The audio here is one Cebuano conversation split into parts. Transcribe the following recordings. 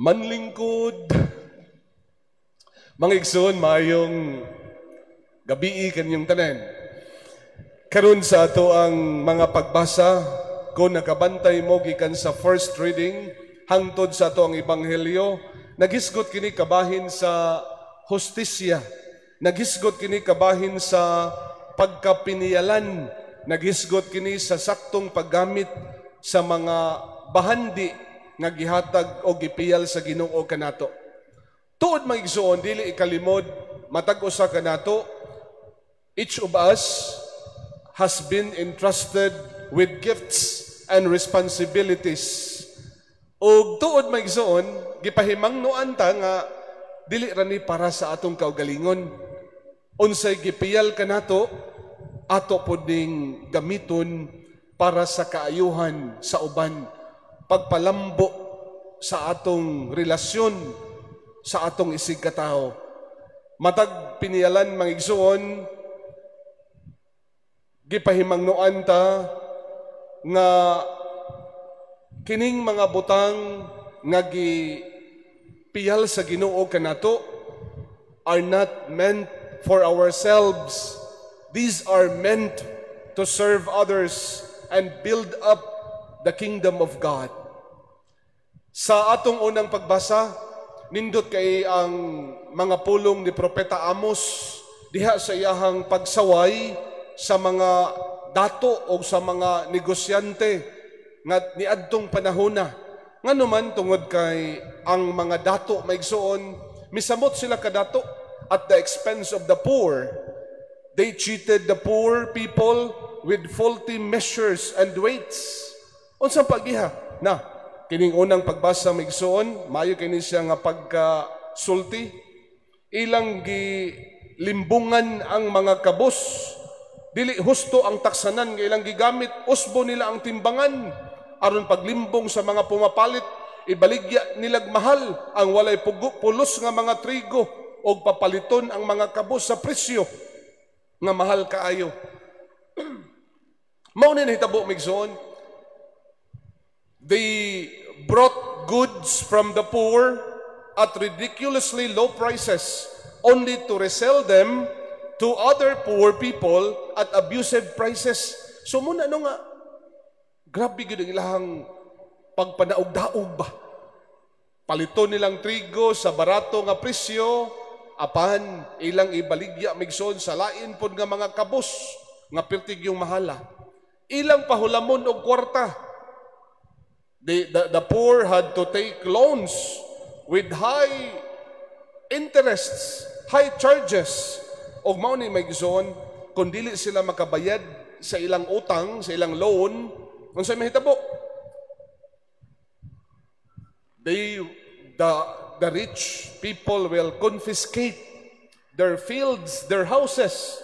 Manlingkod. Mga igsoon, maayong gabii kaninyong tanan. Karon sa ato ang mga pagbasa, kung nakabantay mo gikan sa first reading hangtod sa ato ang ebanghelyo, naghisgot kini kabahin sa hustisya. Naghisgot kini kabahin sa pagkapiniyalan. Naghisgot kini sa saktong paggamit sa mga bahandi nga gihatag o gipiyal sa Ginoo kanato. Tuod, mga igsoon, dili ikalimod matag usa kanato, each of us has been entrusted with gifts and responsibilities. Ug tuod, mga igsoon, gipahimangnoan ta nga dili ra ni para sa atong kaugalingon. Unsay gipiyal kanato, ato pod ning gamiton para sa kaayuhan sa uban, pagpalambo sa atong relasyon sa atong isigkatawo. Matag piniyalan, mga igsoon, gipahimangnoan ta nga kining mga butang nga gipiyal sa Ginoo kanato are not meant for ourselves. These are meant to serve others and build up the kingdom of God. Sa atong unang pagbasa, nindot kay ang mga pulong ni Propeta Amos diha sa iyahang pagsaway sa mga dato o sa mga negosyante nga niadtong panahona. Ngano man, tungod kay ang mga dato, mga igsoon, misamot sila kadato at the expense of the poor. They cheated the poor people with faulty measures and weights. Unsang pagiha? Na, kining unang pagbasa, mga igsoon, maayo kini siya nga pagkasulti. Ilang gilimbungan ang mga kabus. Dili husto ang taksanan nga ilang gigamit, usbo nila ang timbangan aron paglimbong sa mga pumapalit, ibaligya nilag mahal ang walay pulos nga mga trigo og papaliton ang mga kabus sa presyo nga mahal kaayo. Mao ni nahitabo, mga igsoon. They brought goods from the poor at ridiculously low prices only to resell them to other poor people at abusive prices. So muna no nga, grabe gyud ang ilahang pagpanaog-daog ba. Paliton nilang trigo sa barato nga presyo, apan ilang ibaligya, mga igsoon, sa lain pod nga mga kabus nga pirtig yung mahala. Ilang pahulamon og kwarta. The poor had to take loans with high interests, high charges. Og mao ni, mga igsoon, kung dili sila makabayad sa ilang utang, sa ilang loan, unsay mahitabo? The rich people will confiscate their fields, their houses.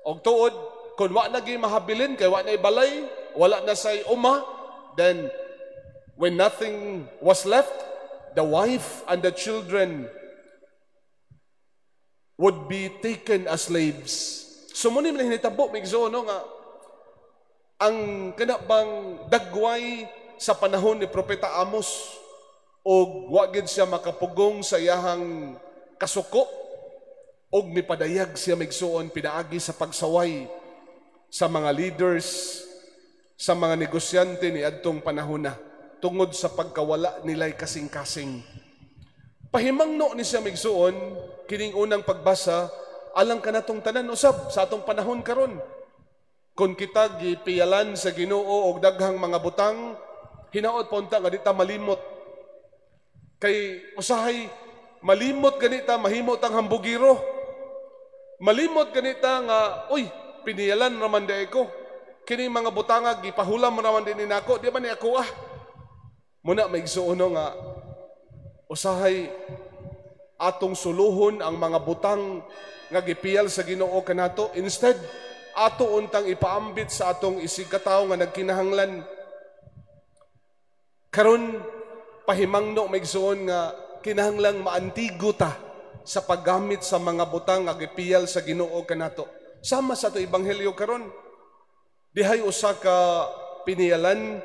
Og tuod, kung wa na gyud mahabilin, kay wa na balay, wala na say uma, then when nothing was left, the wife and the children would be taken as slaves. So mao ni nahitabo, mga igsoon, no, nga ang kana bang dagway sa panahon ni Propeta Amos og wa gid siya makapugong sa iyahang kasuko og mipadayag siya, mga igsoon, pinaagi sa pagsaway sa mga leaders, sa mga negosyante ni adtong panahon na tungod sa pagkawala nila'y kasing-kasing. Pahimangno ni siya, mga igsoon, kining unang pagbasa alang kanatong tanan usab sa atong panahon karon. Kung kita gipiyalan sa Ginoo og daghang mga butang, hinaot pa unta nga di ta malimot. Kay usahay malimot ganita, mahimo tang hambugiro. Malimot ganita nga, uy, piniyalan raman di ko. Kini mga butanga gipahulam raman din nako, di ba ni ako ah. Muna, mga igsoon, nga usahay atong suluhon ang mga butang nga gipiyal sa Ginoo kanato. Instead, ato untang ipaambit sa atong isigkatawo nga nagkinahanglan. Karon pahimangno, mga igsoon, nga kinahanglang maantigo ta sa paggamit sa mga butang nga gipiyal sa Ginoo kanato. Sama sa ato ebanghelyo karon, dihay usa ka piniyalan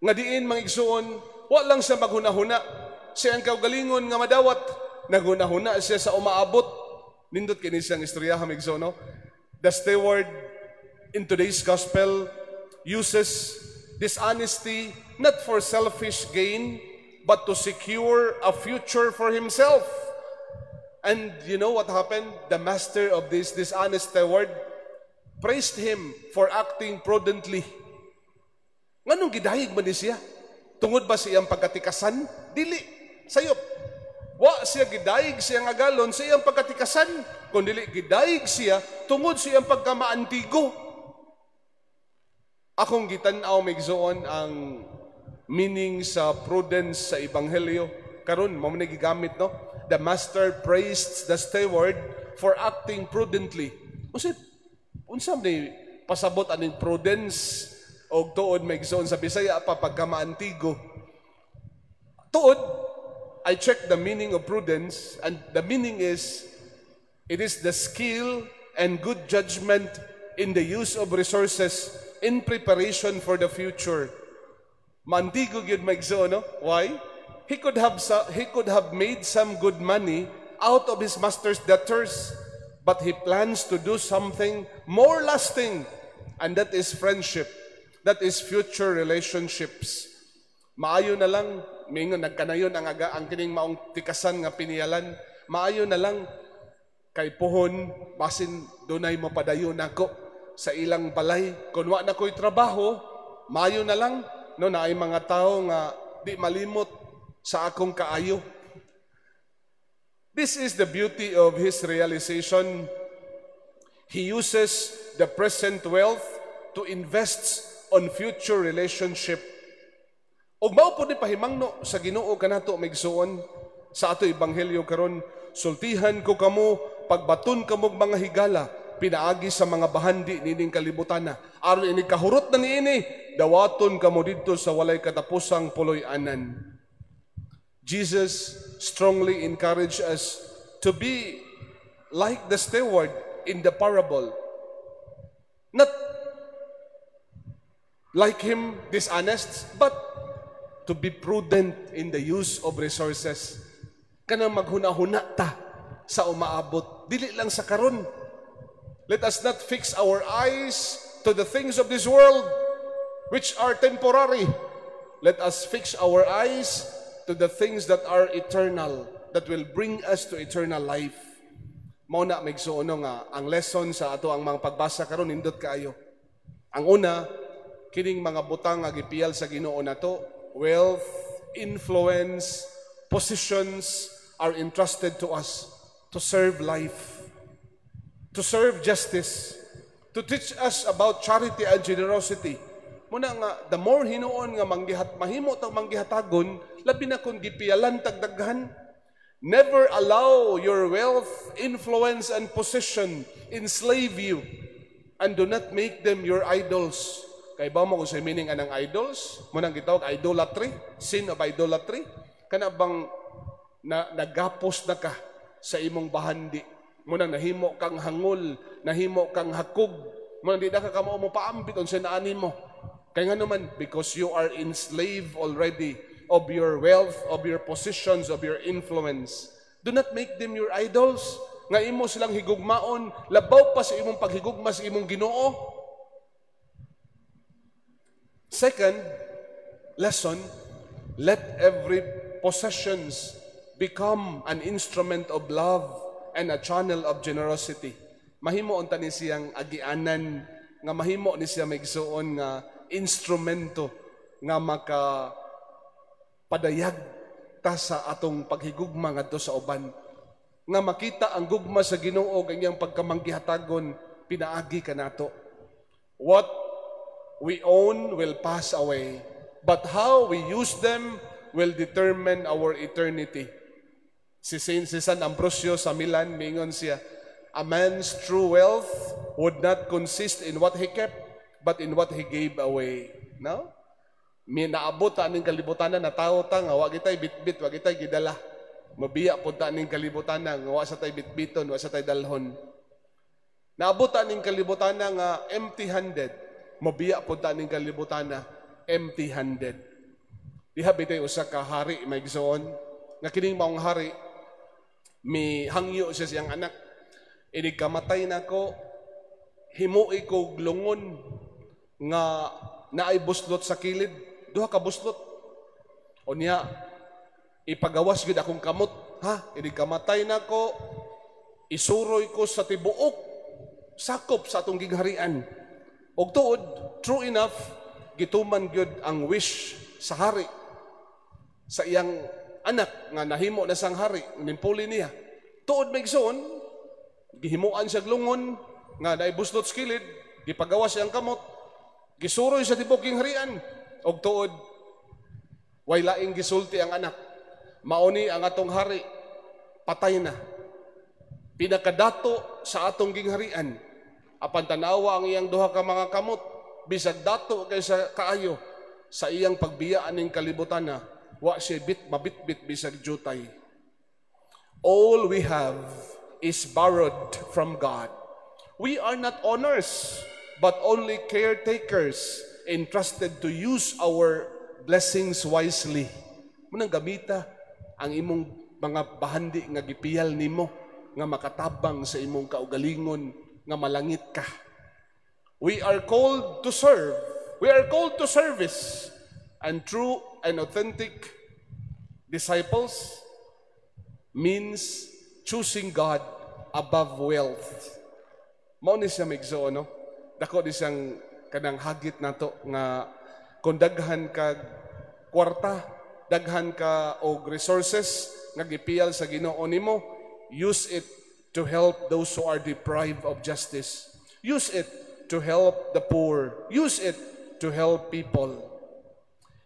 nga diin, mga igsoon, wa lang siya maghunahuna. Siya ang kaugalingon nga madawat. Naghunahuna siya sa umaabot. Nindot kini siyang istorya, mga, no? The steward in today's gospel uses dishonesty not for selfish gain, but to secure a future for himself. And you know what happened? The master of this dishonest steward praised him for acting prudently. Nganong gidayeg man ni siya? Tungod ba sa iyang pagkatikasan? Dili. Sayop. Wa siya gidayeg sa iyang agalon sa iyang pagkatikasan. Kung dili, gidayeg siya tungod sa iyang pagkamaantigo. Akong gitan-aw, migsuon, ang meaning sa prudence sa ebanghelyo. Karon mao man gigamit, no? The master praised the steward for acting prudently. Unsa unsa ni pasabot aning prudence og tuod, migsuon, sa Bisaya pa pagkamaantigo? Tuod, I checked the meaning of prudence, and the meaning is it is the skill and good judgment in the use of resources in preparation for the future. Maantigo gyud, maigsoon, no? Why? He could have made some good money out of his master's debtors, but he plans to do something more lasting, and that is friendship. That is future relationships. Maayo na lang, mingon nagkanayon ang aga ang kining maong tikasan nga piniyalan. Maayo na lang kay puhon basin dunay mapadayon nako sa ilang balay. Kun wa na ko'y trabaho, maayo na lang, no, naay mga tao nga di malimot sa akong kaayo. This is the beauty of his realization. He uses the present wealth to invest on future relationship. Ug mao pud ni pahimangno sa Ginoo kanato, migsuon, sa ato ebanghelyo karon: "Sultihan ko kamo, pagbaton kamog mga higala pinaagi sa mga bahandi nining kalibutana, aron inig kahurot na niini, dawaton kamo didto sa walay katapusang puloy-anan." Jesus strongly encouraged us to be like the steward in the parable. Not like him dishonest, but to be prudent in the use of resources. Kanang maghuna-huna ta sa umaabot, dili lang sa karon. Let us not fix our eyes to the things of this world, which are temporary. Let us fix our eyes to the things that are eternal, that will bring us to eternal life. Mao na, migsuon, nga ang lesson sa ato ang mga pagbasa karon nindot kaayo. Ang una, kining mga butang nga gipiyal sa Ginoo nato, wealth, influence, positions are entrusted to us to serve life, to serve justice, to teach us about charity and generosity. Mao na nga, the more hinuon nga manggihat, mahimo tag manggihatagon, labi na kung gipiyalan tagdaghan. Never allow your wealth, influence, and position enslave you, and do not make them your idols. Kay ba mo kung sa meaning anang idols? Mao nang gitawag idolatry, sin of idolatry. Kana bang na, nagapos na ka sa imong bahandi. Mao nang nahimo kang hangol, nahimo kang hakog. Mao nang di na ka kamao mo paambit unsa naani mo. Kay nga naman, because you are enslaved already of your wealth, of your positions, of your influence. Do not make them your idols. Nga imo silang higugmaon, labaw pa sa imong paghigugma sa imong Ginoo. Second lesson, let every possessions become an instrument of love and a channel of generosity. Mahimo unta ni siyang agianan nga mahimo ni siya, maigsuon, nga instrumento nga maka padayag ta sa atong paghigugma ngadto sa uban, nga makita ang gugma sa Ginoo ug ang iyang pagkamanggihatagon pinaagi kanato. What we own will pass away, but how we use them will determine our eternity. Si San Ambrosio sa Milan, mingon siya, "A man's true wealth would not consist in what he kept, but in what he gave away." No? Mi naabot ta aning kalibutan na tawo ta nga wa gitay bitbit, wa gitay gidala. Mabiya pud ta aning kalibutan nga wa sa tay bitbiton, wa sa tay dalhon. Naabot ta aning kalibutan nga empty-handed. Mabiya pud ta aning kalibutan empty-handed. Diha bitay usa ka hari, maigsoon. Nga kining maong hari, mi hangyo siya siyang anak. Inig kamatay nako, himui ko lungon nga naay buslot sa kilid, duha ka buslot. Unya ipagawas gid akong kamot, ha? Inig kamatay nako, isuroy ko sa tibuok sakop sa atong gingharian. Og tuod, true enough, gituman gyud ang wish sa hari sa iyang anak nga nahimo na sang hari, nimpuli niya. Tuod, mga igsoon, gihimuan siya lungon nga naay buslot sa kilid, gipagawas siyang kamot, gisuroy sa tibuok gingharian. Og tuod, way laing gisulti ang anak. Mauni ang atong hari, patay na. Pinakadato sa atong gingharian. Apan tanawa ang iyang duha ka mga kamot, bisag dato kaysa kaayo sa iyang pagbiya aning kalibutan na, wa siya bit mabitbit bisag jutay. All we have is borrowed from God. We are not owners, but only caretakers entrusted to use our blessings wisely. Munang gamita ang imong mga bahandi nga gipiyal nimo nga makatabang sa imong kaugalingon nga malangit ka. We are called to serve. We are called to service. And true and authentic disciples means choosing God above wealth. Mao ni siya, mga igsoon, no? Dako di siyang kanang hagit nato nga kung daghan ka kwarta, daghan ka og resources nga gipiyal sa Ginoo nimo, use it to help those who are deprived of justice. Use it to help the poor. Use it to help people.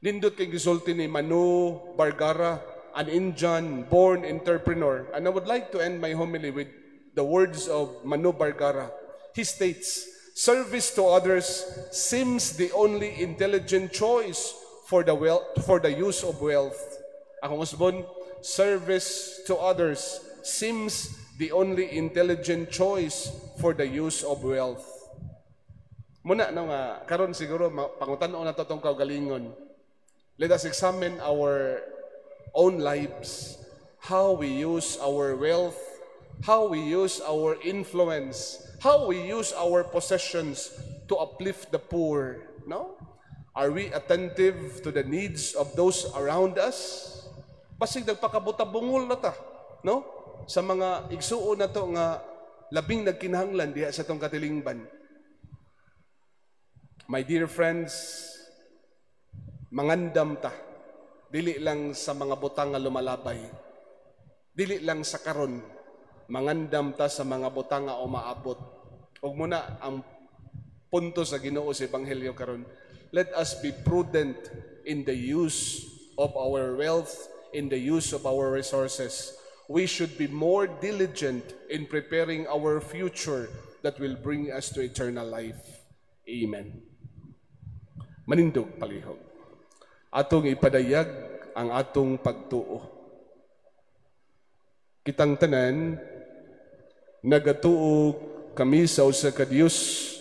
Nindot kay gisulti ni Manu Bargara, an Indian born entrepreneur. And I would like to end my homily with the words of Manu Bargara. He states, "Service to others seems the only intelligent choice for the use of wealth." Akong usbon, service to others seems the only intelligent choice for the use of wealth. Muna no nga karon siguro pangutan-on nato tong kaugalingon. Let us examine our own lives, how we use our wealth, how we use our influence, how we use our possessions to uplift the poor, no? Are we attentive to the needs of those around us? Basig nagpakabutabungol na ta, no? Sa mga igsuon na to nga labing nagkinahanglan diha sa tong katilingban. My dear friends, mangandam ta. Dili lang sa mga butang nga lumalabay. Dili lang sa karon. Mangandam ta sa mga butang nga umaabot. Ug muna ang punto sa Ginoo sa ebanghelyo karon. Let us be prudent in the use of our wealth, in the use of our resources. We should be more diligent in preparing our future that will bring us to eternal life. Amen. Manindog palihog. Atong ipadayag ang atong pagtuo. Kitang tanan, nagatuo kami sa usa ka Dios.